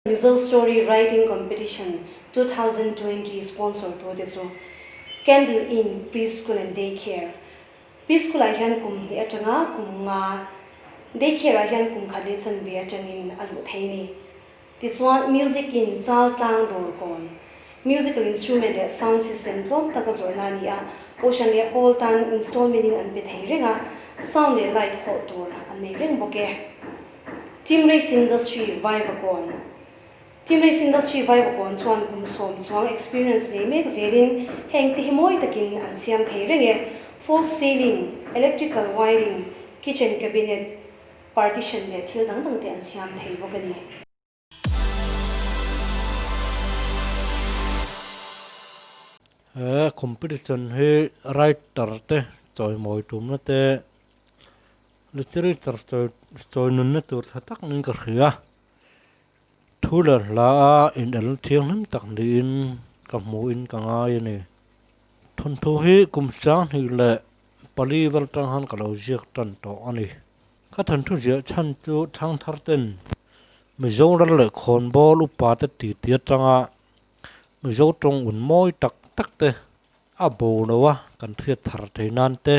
Mizo Story Writing Competition 2020 sponsor tute chu Candle Inn Preschool and Day Care. Preschool ah hian kum hnih atanga kum nga, Day Care ah hian kum khat leh chanve atangin a luh thei a ni. Tichuan Music Inn chal tlang dawr kawn, Musical instrument leh sound system tlawm taka zawrhna a ni a, Kohhran leh pawl tan installment in an pe thei reng a, sound leh light hawh tur an nei reng bawk e. Team Race Industry Vaivakawn Team Race Industry Vaivakawn chuan kum sawm chuang experience nei mek zelin heng te hi mawi takin an siam thei reng e, false ceiling, electrical wiring, kitchen cabinet, partition leh thil dang dang te an siam thei bawk a ni. He competition hi writer te chawimawi tumna te Literature chawi chawi nunna tur tha tak niin ka hria. Thu leh hla a inel thianghlim tak niin ka hmuhin ka ngai a ni. Thawnthu hi kum sanghnih leh pali vel tang han ka lo ziak tan tawh a ni. Ka thawnthu ziah chhan chu thangthar ten Mizoram leh khawnbawl upa te titi atanga Mizo tawng un mawi tak tak te a bo lo a kan hriat thar thei nan te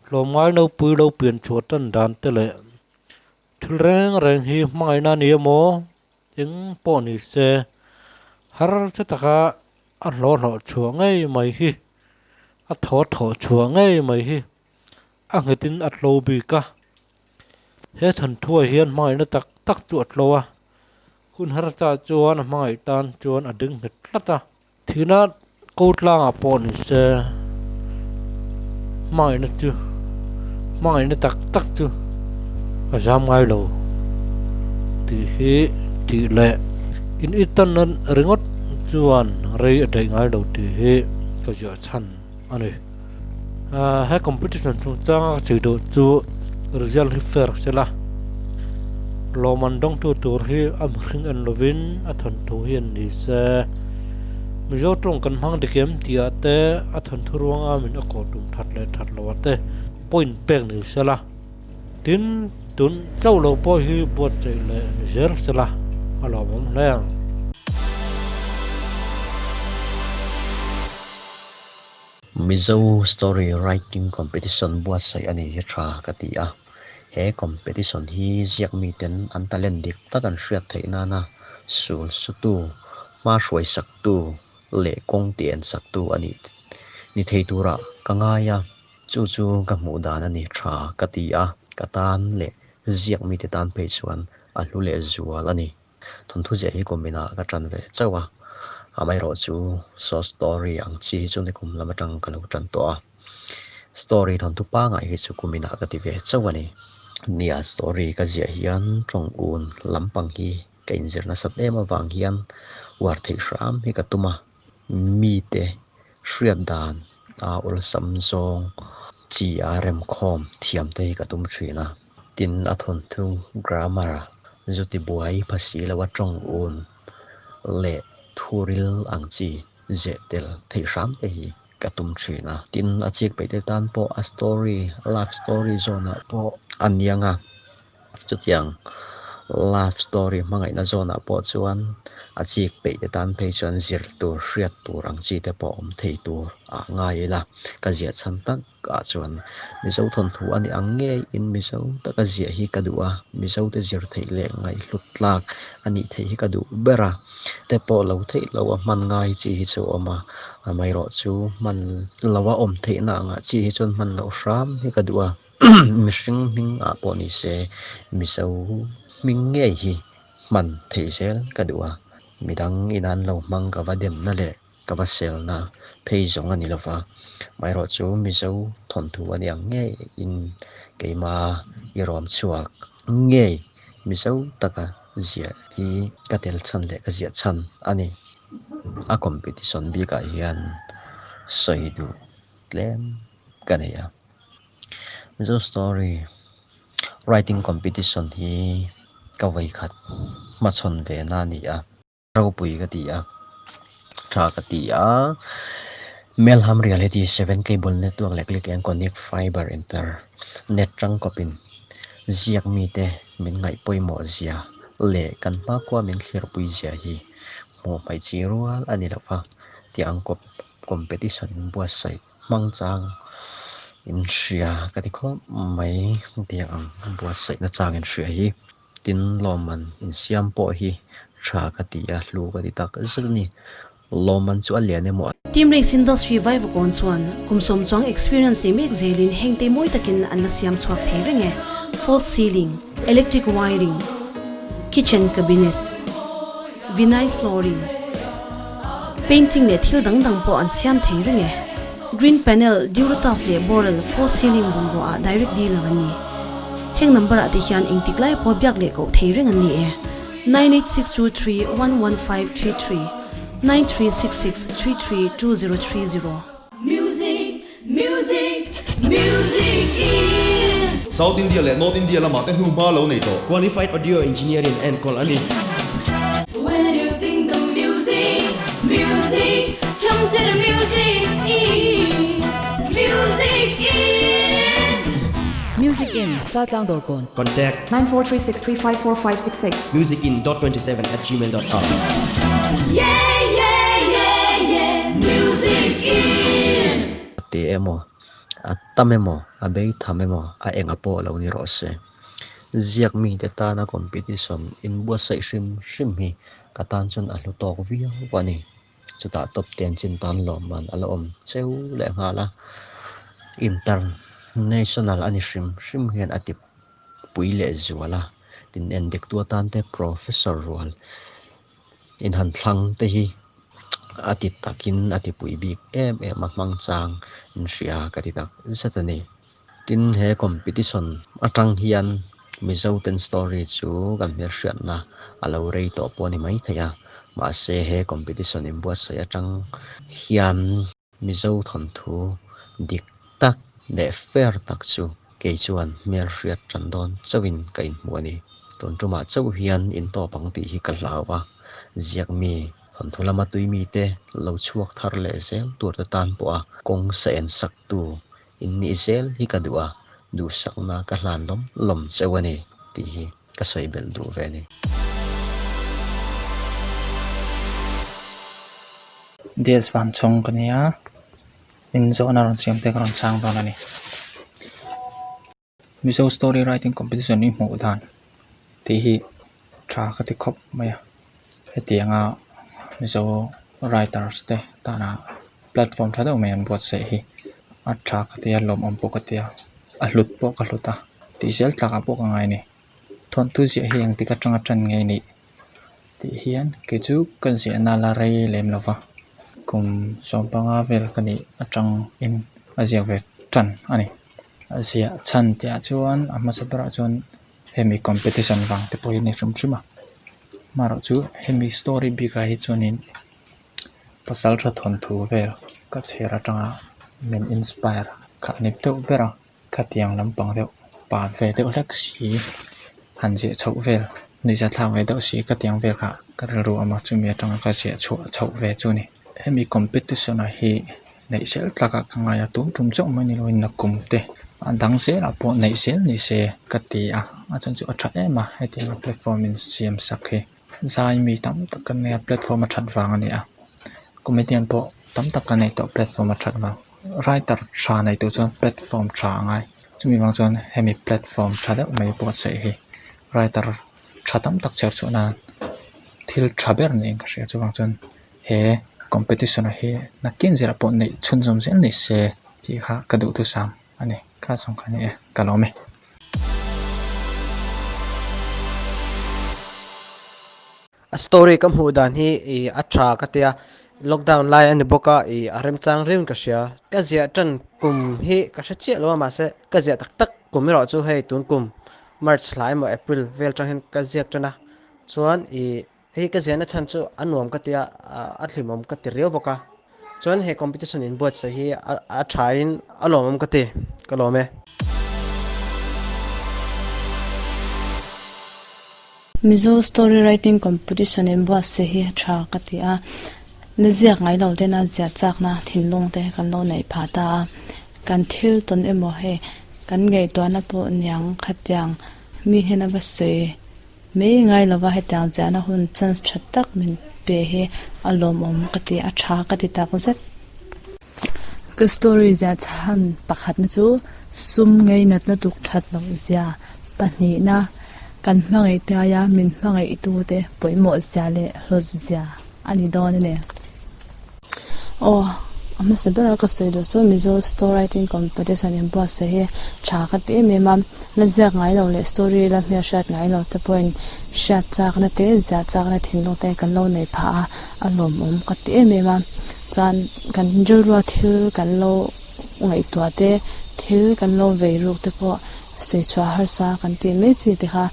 Tlawmngai nopui lo pian chhuah tan dan te leh thil reng reng hi hmangaihna a ni emaw eng pawh ni se har che taka a hlawh hlawh chhuah ngei mai hi a thaw thawh chhuah ngei mai hi a nghetin a tlo bik a. He thanthuah hian hmangaihna tak tak chu a tlo a, hun harsa chuan a hmangaih tan chuan a ding nghet tlat a. Thihna ko tlangah pawh ni se hmangaihna chu hmangaihna tak tak chu a zam ngai lo tih hi tih leh in i tanna ringawt chuan rei a daih ngai lo tih hi ka ziah chhan a ni. Ahh he competition chungchanga ka chhui duh chu result hi fair sela lawmman dawngtu tur hi a mihring en lovin a thawnthu hi an ni se Mizo tawng kan hmang dik em tih ah te a thawnthu ruanga min a kawh tum that leh that loh ah te point pek ni sela tin tun chauh lo pawh hi buatsaih leh ni zel sela a lawmawm hle ang. Mizo Story Writing Competition buatsaih a ni hi tha ka ti a. He competition hi ziak miten an talent dik tak an hriat theih nana sul sutu, hma hruai saktu leh kawng ti en saktu a nih ni thei turah ka ngai a. Chu chu ka hmuh dan a ni tha ka ti a, ka tan leh ziak mite tan phei chuan a hlu leh zual a ni. Thawnthu ziah hi kum inah ka tan ve chauh a, amaherawhchu short story ang chi hi chu nikum lam atang ka lo tan tawh a, story thawnthu pangai hi chu kum inah ka ti ve chauh a ni. Nia story ka ziah hian tawng un lampang hi ka inzir nasat em avang hian uar theih hram hi ka tum a, mite hriat dan a awlsam zawng chi a remkhawm thiam te hi ka tum thin a. Tin, a thawnthu grammar zu ti buai pha si lo a tawng un leh thuril ang chi zeh tel theih hram te hi ka tum thin a. Tin, a chik peih te tan pawh a story, love story zawnah pawh a niang a, chutiang love story hmangaihna zawnah pawh chuan a chik peih te tan phei chuan zir tur, hriat tur ang chi te pawh awm thei tur ah ngai ila ka ziah chhan tak. Ah chuan Mizo thawnthu a ni ang ngei in Mizo taka ziah hi ka duh a, Mizo te zir theih leh ngaihhlut tlak a nih theih hi ka duh ber a, te pawh lo theih loh a hman ngai chi hi chu a awm a, amaherawh chu hman lo a awm theihna angah chi hi chuan hman loh hram hi ka duh a, mihring hming ah pawh ni se Mizo hming ngei hi hman theih zel ka duh a, midang in an lo hmang ka va demna leh. Ka va selna phei zawng a ni lova, amaherawhchu Mizo thawnthu a ni ang ngei in keima i rawm chhuak ngei Mizo taka ziah hi ka tel chhan leh ka ziah chhan a ni. A competition bikah hian sawi duh tlem ka nei a. Mizo story writing competition hi ka vawikhat hmachhawn ve na a ni a. Ropui ka ti a, tha ka ti a, Melham Reality 7 Cable Network leh Click and Connect Fiber Internet tangkawpin ziak mite min ngaih pawimawh zia leh kan hmakhua min thlirpui zia hi hmuh hmaih chi rual a ni lo va, tih ang kawp competition buatsaih hmang chang in hria ka ti khawp mai tih ang buatsaih na chang in hria hi tin lawmman insiam pawh hi tha ka ti a hlu ka ti tak zet a ni. Lawmman chu a lian emaw? Team Race Industry Vaivakawn chuan kum sawm chuang experience nei mek zelin hengte mawi takin an la siam chhuak thei reng e, false ceiling, electric wiring, kitchen cabinet, vinyl flooring, painting leh thil dang dang pawh an siam thei reng e. Green panel, Durotuf leh Boral false ceiling bungrua ah direct dealer an ni. Heng number ah te hian engtik lai pawh biak leh koh thei reng an ni e. 9862311533 9366332030. Music, music, music in. South India leh North India lamah te hnuhma lo nei tawh. Qualified Audio Engineer in enkawl a ni. When you think the music, music, come to the music in, music in. Music in, Chaltlang Dawrkawn. Contact. 9436354566. Musicin dot 27 at gmail dot com. Yeah, yeah, yeah, yeah, music in. A te emaw, a tam emaw, a bei tham emaw, a enga pawh lo ni rawh se. Ziak mite tana competition inbuatsaih hrim hrim hi ka tan chuan a hlu tawk viau a ni. Chutah top ten chin tan lawmman a la awm cheu leh nghal a, international a ni hrim hrim hian a ti pui leh zual a, tin endiktu atan te professor rual inhan thlang te hi a ti takin a ti pui bik em em a hmang chang in hria ka ti tak zet a ni. Tin he competition atang hian Mizo ten story chu kan hmelhriatna a lo rei tawh pawh a ni maithei a, mahse he competition inbuatsaih atang hian Mizo thawnthu dik tak leh fair tak chu kei chuan hmelhriat tan dawn chauhin ka inhmu a ni. Tun tumah chauh hian intawp ang tih hi ka hlau a, ziak mi thawnthu lama tui mite lo chhuak thar leh zel tur te tan pawha kawng sa en saktu innih zel hi ka duh a, duhsakna ka hlan lawm lawm chauh a ni tih hi ka sawi belh duh ve a ni. Ds van chhawng ka nia in zawhna rawn siam te ka rawn chhang dawn a ni. Mizo story writing competition hi hmuh dan tih hi tha ka ti khawp mai a hetianga Mizo writers te tana platform tha deuh mai an buatsaih hi a tha ka ti a lawmawm pawh ka ti a a hlut pawh ka hlut a tih zel tlakah pawh ka ngai a ni. Thawnthu ziah hi engtik atanga tan nge nih? Tih hian kei chu ka ziahna la rei lem lo va, kum sawmpanga vel ka nih atangin a ziak ve tan a ni. A ziah chhan tih ah chuan a hmasa berah chuan hemi competition vang te pawh hi a ni hrim hrim a, amaherawhchu hemi story bikah hi chuanin pasal tha thawnthu vel ka chhiar atanga min inspire kha a ni deuh ber a. Khatiang lampang deuh pa ve deuh hlek si han ziah chhoh vel nuihza thlak ve deuh si khatiang vel kha ka rilru a awm a chumi atanga ka ziah chhuah chhoh ve chu a ni. Hemi competition ah hi neih zel tlakah ka ngai a tum tum chauh mai ni loin nakum te a dang zelah pawh neih zel ni se ka ti a a chhan chu a tha em a hetianga platform in siam sak hi zai mi tam tak kan nei a platform a that vang a ni a comedian pawh tam tak kan nei tawh platform a that vang. Writer tha nei tur chuan platform tha a ngai chumi vang chuan hemi platform tha deuh mai buatsaih hi writer tha tam tak chher chhuah nan thil tha ber niin ka hria chuvang chuan he competition ah hi nakin zirah pawh neih chhunzawm zel ni se tih kha ka duhthusam a ni kha zawng kha a ni e ka lawm e. A story ka hmuh dan hi ih a tha ka tia, lockdown lai a ni bawk a ih a remchang riau in ka hria. Ka ziah tan kum hi ka hre chiah lo a mahse ka ziah tak tak kum erawh chu hei tun kum March hla emaw April vel tang hian ka ziak tan a, chuan ih hei ka ziahna chhan chu a nuam ka tia a hlimawm ka ti riau bawk a, chuan he competition inbuatsaih hi a tha in a lawmawm ka ti, ka lawm e. Mizo story writing competition in buatsaih hi a tha ka ti a, la ziak ngai lo tena ziah chakna thinlung te kan lo neih phah ta a, kan thil tawn emaw hei kan ngaihtuahna pawh niang khatiang mi hian a va sawi. mai ngai lova hetiang ziahna hun chance tha tak min pe hi a lawmawm ka ti a tha ka ti tak zet. Ka story ziah chhan pakhatna chu sum ngeinatna tuk that loh zia pahnihna kan hmangaih te aia min hmangaihtute pawimawh zia leh hlawt zia a ni dawn a ni. Aw, a hmasa bera ka sawi duh chu Mizo Story Writing Competition inbuatsaih hi tha ka ti em em a, la ziak ngai lo leh story la hmelhriat ngai lo te pawhin hriat chakna te ziah chakna thinlung te kan lo nei phah a, a lawmawm ka ti em em a. Chuan kan rilrua thil kan lo ngaihtuah te, thil kan lo vei ruk te pawh sawi chhuah harsa kan tih mai chi te kha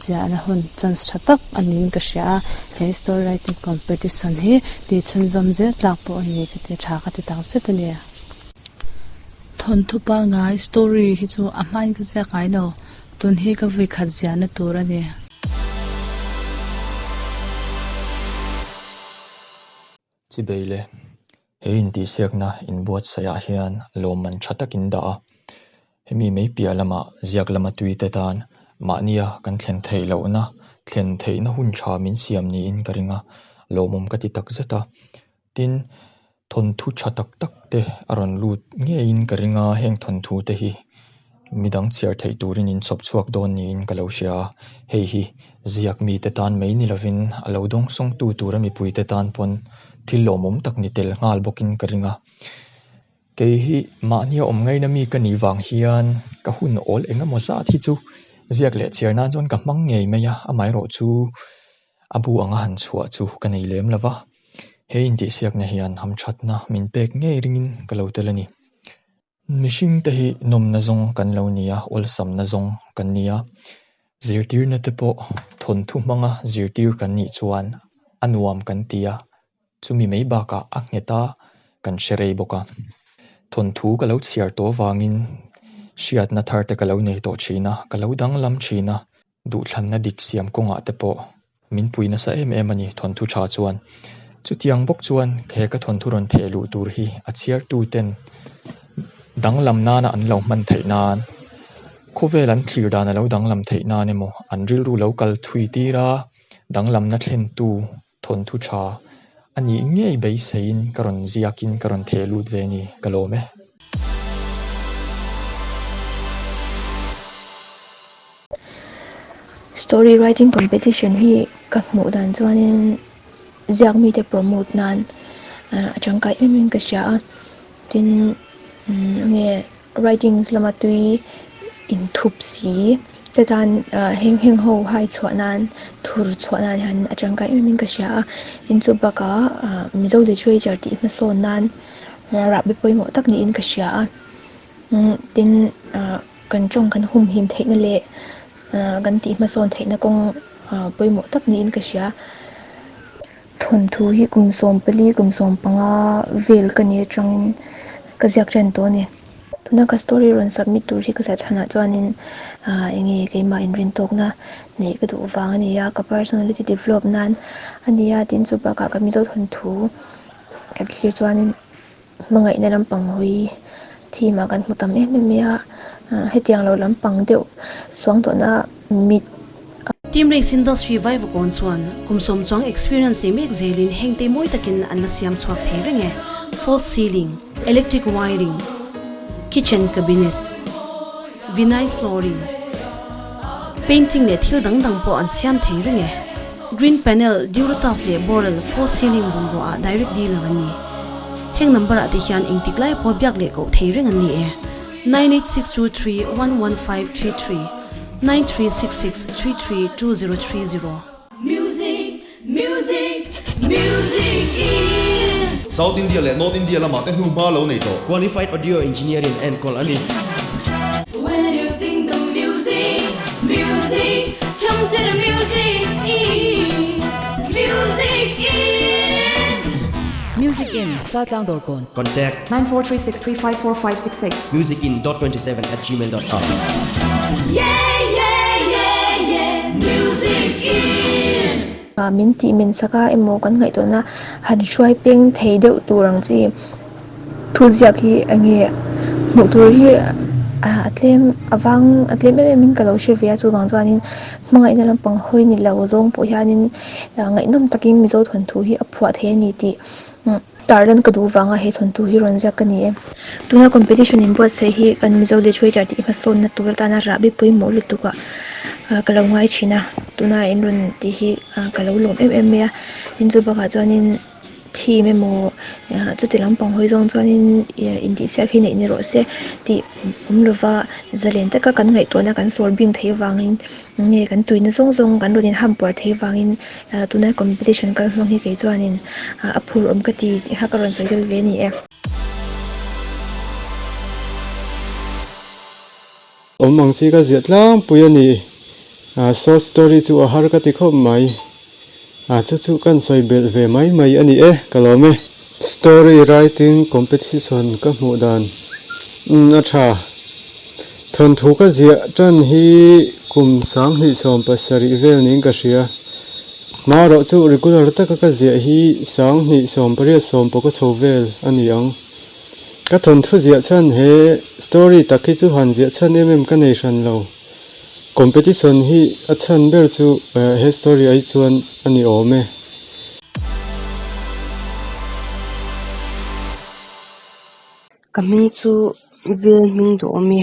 ziahna hun chance tha tak a niin ka hria a, he story writing competition hi tih chhunzawm zel tlak pawh a ni ka ti tha ka ti tak zet a ni. Thawnthu pangngai story hi chu a hmain ka ziak ngai lo, tun hi ka vui khat ziahna tur a ni. Chibei le, he intihsiakna inbuatsaihah hian lawmman tha takin dah a, hemi mei piah lamah ziak lama tuite tan mahnia kan thlen theih lohna thlen theihna hun tha min siam niin ka ring a, lawmawm ka ti tak zet a. Tin, thawnthu tha tak tak te a rawn lut ngeiin ka ring a, heng thawnthu te hi Midang chhiar theih turin in chhawp chhuak dawn niin ka lo hria a, hei hi ziak mite tan mai ni lovin a lo dawngsawngtu tura mipuite tan pawn thil lawmawm tak ni tel nghal bawkin ka ring a. Kei hi mahnia awm ngaina mi ka nih vang hian ka hun awl eng emaw zat hi chu ziak leh chhiar nan chuan ka hmang ngei mai a, amaherawh chu a bu anga han chhuah chu ka nei lem lo va, he intihsiakna hian hamthatna min pek ngei ringin ka lo tel a ni. Mihringte hi nawmna zawng kan lo ni a, awlsamna zawng kan ni a. Zirtirna te pawh thawnthu hmanga zirtir kan nih chuan a nuam kan ti a, chumi mai bakah a nghet a, kan hre rei bawk a. Thawnthu ka lo chhiar tawh avangin hriatna thar te ka lo nei tawh thin a, ka lo danglam thin a. Duhthlanna dik siam kawngah te pawh min pui nasa em em a ni thawnthu tha chuan. Chutiang bawk chuan he ka thawnthu rawn theh luh tur hi a chhiartu ten danglam nana an lo hman theih nan, khawvel an thlir dan a lo danglam theih nan emaw an rilru lo kal thui tir a, danglamna thlentu thawnthu tha a nih ngei beiseiin ka rawn ziakin ka rawn theh lut ve a ni, ka lawm e. Story writing competition hi ka hmuh dan chuanin ziak mite promote nan a tangkai em em ka hria a tin nge writings lama tui inthup si te tan heng heng ho hai chhuah nan thur chhuah nan hian a tangkai em em in ka hria a tin chu bakah Mizo literature tih hmasawn nan rahbi pawimawh tak niin ka hria a tin kan tawng kan humhim theihna leh kan tih hmasawn theihna kawng pawimawh tak niin ka hria. Thawnthu hi kum 14 kum 15 vel ka ni atangin ka ziak ṭan tawh a ni. Tuna ka story rawn submit tur hi ka ziah chhanah chuanin eng nge keimah inrintawkna neih ka duh vang a ni a, ka personality develop nan a ni a, tin chu bakah ka Mizo thawnthu kan thlir chuanin hmangaihna lampang hawi theme ah kan hmu tam em em mai a, hetiang lo lampang deuh suangtuahna mit. Team Race Industry Vaivakawn chuan kum sawm chuang experience nei mek zelin hengte mawi takin an la siam chhuak thei reng e, false ceiling, electric wiring, kitchen cabinet, vinyl flooring, painting leh thil dang dang pawh an siam thei reng e. Green panel, Durotaf leh Boral false ceiling bungrua ah direct dealer an ni. Heng number ah te hian engtik lai pawh biak leh koh thei reng an ni e. 9862311533 9366332030. Music, music, music in. South India leh North India lamah te hnuhma lo nei tawh. Qualified Audio Engineer in enkawl a ni. When you think the music, music, come to the music in, music in. Music in, Chaltlang Dawrkawn. Contact. 9436354566. Musicin dot 27 at gmail dot com. Yeah, yeah, yeah, yeah, music in. Min tih men sak a emaw kan ngaihtuahna han hruai peng thei deuh tur ang chi thu ziak hi eng nge hmuh tur hi A tlem avang a tlem em em in ka lo hre ve a chuvang chuanin hmangaihna lampang hawi ni lo zawng pawh hianin ngaihnawm takin Mizo thawnthu hi a phuah thei a ni tih tarlan ka duh vanga he thawnthu hi rawn ziak ka ni e. Tuna competition inbuatsaih hi kan Mizo literature tih hmasawnna tur atana rahbi pawimawh lutuk ah ka lo ngai thin a, tuna in rawn tih hi ka lo lawm em em mai a, tin chu bakah chuanin theme emaw chuti lampang hawi zawng chuanin intihsiak hi neih ni rawh se tih awm lova zalen taka kan ngaihtuahna kan sawr bing theih avangin nge kan tuina zawng zawng kan rawn inham puar theih avangin tuna competition kal hmang hi kei chuanin a phur awm ka ti tih kha ka rawn sawi tel ve a ni e. Awm ang chi ka ziah tlangpui a ni. Short story chu a har ka ti khawp mai. A chu chu kan sawi belh ve mai mai a ni e, ka lawm e. Story writing competition ka hmuh dan umm a tha. Thawnthu ka ziah tan hi kum 2017 vel niin ka hria. Hmarawh chu regular taka ka ziah hi 2018 sawm pawh ka chho vel a ni ang. Ka thawnthu ziah chhan he story tak hi chu han ziah chhan em em ka nei hran lo. Competition hi a chhan ber chu he story ai chuan a ni awm e. Ka hming chu Vil hming duhawm i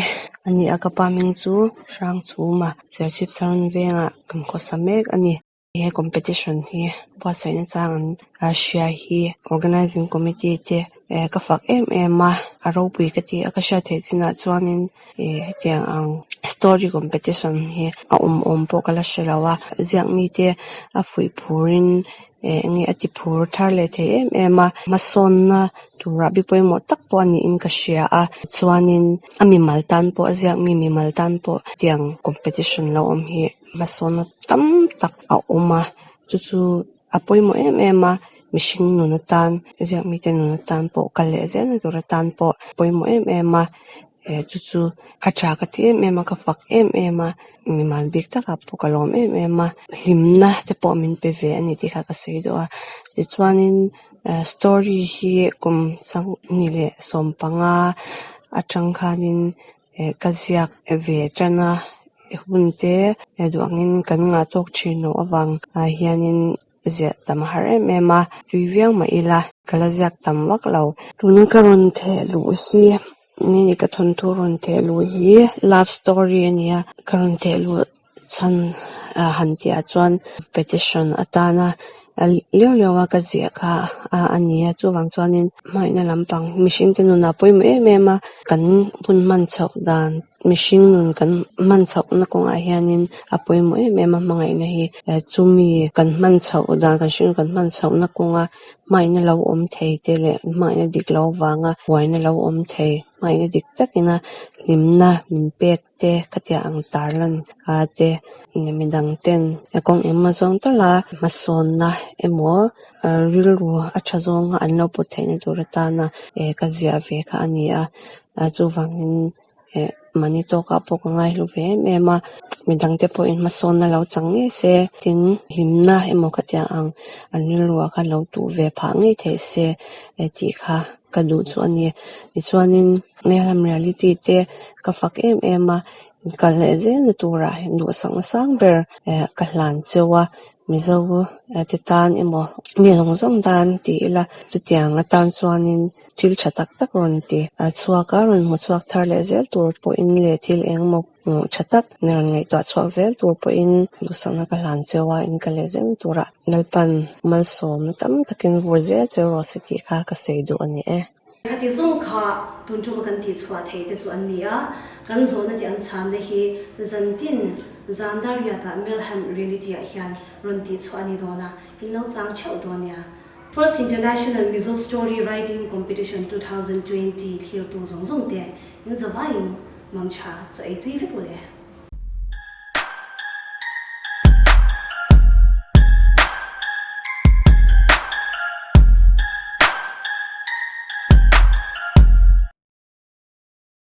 a ni a, ka pa hming chu Hrangchhuma Serchhip Saron vengah kan khawsa mek a ni. He competition hi buatsaihna chang an hria hi organizing committee te eh ka fak em em a a ropui ka ti a ka hriat theih chinah chuanin ih hetiang ang story competition hi a awm awm pawh ka la hre lo a ziak mite a fuih phurin eh enge a ti phur thar leh thei em em a hmasawnna turah bi pawimawh tak pawh a niin ka hria a chuanin a mimal tan pawh a ziak mi mimal tan pawh hetiang competition lo awm hi. Hmasawnna tam tak a awm a, chu chu a pawimawh em em a, mihring nun atan ziak mite nun atan pawh kal leh zelna tur atan pawh pawimawh em em a, eh chu chu a tha ka ti em em a ka fak em em a, mimal bik takah pawh ka lawm em em a, hlimna te pawh min pe ve a ni tih kha ka sawi duh a, tichuanin story hi kum 2015 atang khanin Eh ka ziak ve tan a hun te duh angin kan ngah tawk thin loh avang ah hianin ziah tam a har em em a tui viau mah ila ka la ziak tam vak lo. Tuna ka rawn theh luh hi ni ni ka thawnthu rawn theh luh hi love story a ni a ka rawn theh luh chhan han tih ah chuan petition atana liau liau a ka ziah kha a ni a chuvang chuanin hmangaihna lampang mihring te nunah pawimawh em em a kan hun hman chhoh dan mihring nun kan hman chhohna kawngah hianin a pawimawh em em a hmangaihna hi chumi kan hman chhoh dan kan hring kan hman chhohna kawnga hmangaihna lo awm thei te leh hmangaihna dik lo avanga buaina lo awm thei hmangaihna dik takina hlimna min pek te khatiang ang tarlan a te midang ten kawng engemaw zawng tal a hmasawnna emaw rilru a tha zawnga an lo put theihna tur atana eh ka ziah ve kha a ni a chuvangin eh mahni tawkah pawh ka ngaihlu ve em em a midang te pawhin hmasawnna lo chang ngei se tin hlimna emaw khatiang ang an rilru ah khan lo tuh ve phah ngei theih se tih kha ka duh chu a ni tichuanin. Mehlam reality te ka fak em em a, kal leh zelna turah duhsakna sang ber eh ka hlan cheu a, Mizo te tan emaw mi zawng zawng tan ti ila chutiang atan chuanin thil tha tak tak rawn ti chhuak a, rawn hmu chhuak thar leh zel tur pawhin leh thil engemaw tha tak rawn ngaihtuah chhuak zel tur pawhin duhsakna ka hlan cheu a, in kal leh zelna turah Lalpan malsawmna tam takin vur zel cheu rawh se tih kha ka sawi duh a ni e. Khati zawng kha tun tuma kan tih chhuah thei te chu an ni a, kan zawhna tih an chhanna hi zantin zan dariatah Melham Reality ah hian rawn tih chhuah a ni dawn a, in lo chang theuh dawn nia. First International Mizo Story Writing Competition 2020 thlirtu zawng zawng te in zavaiin mangtha chaw ei tui vek ule.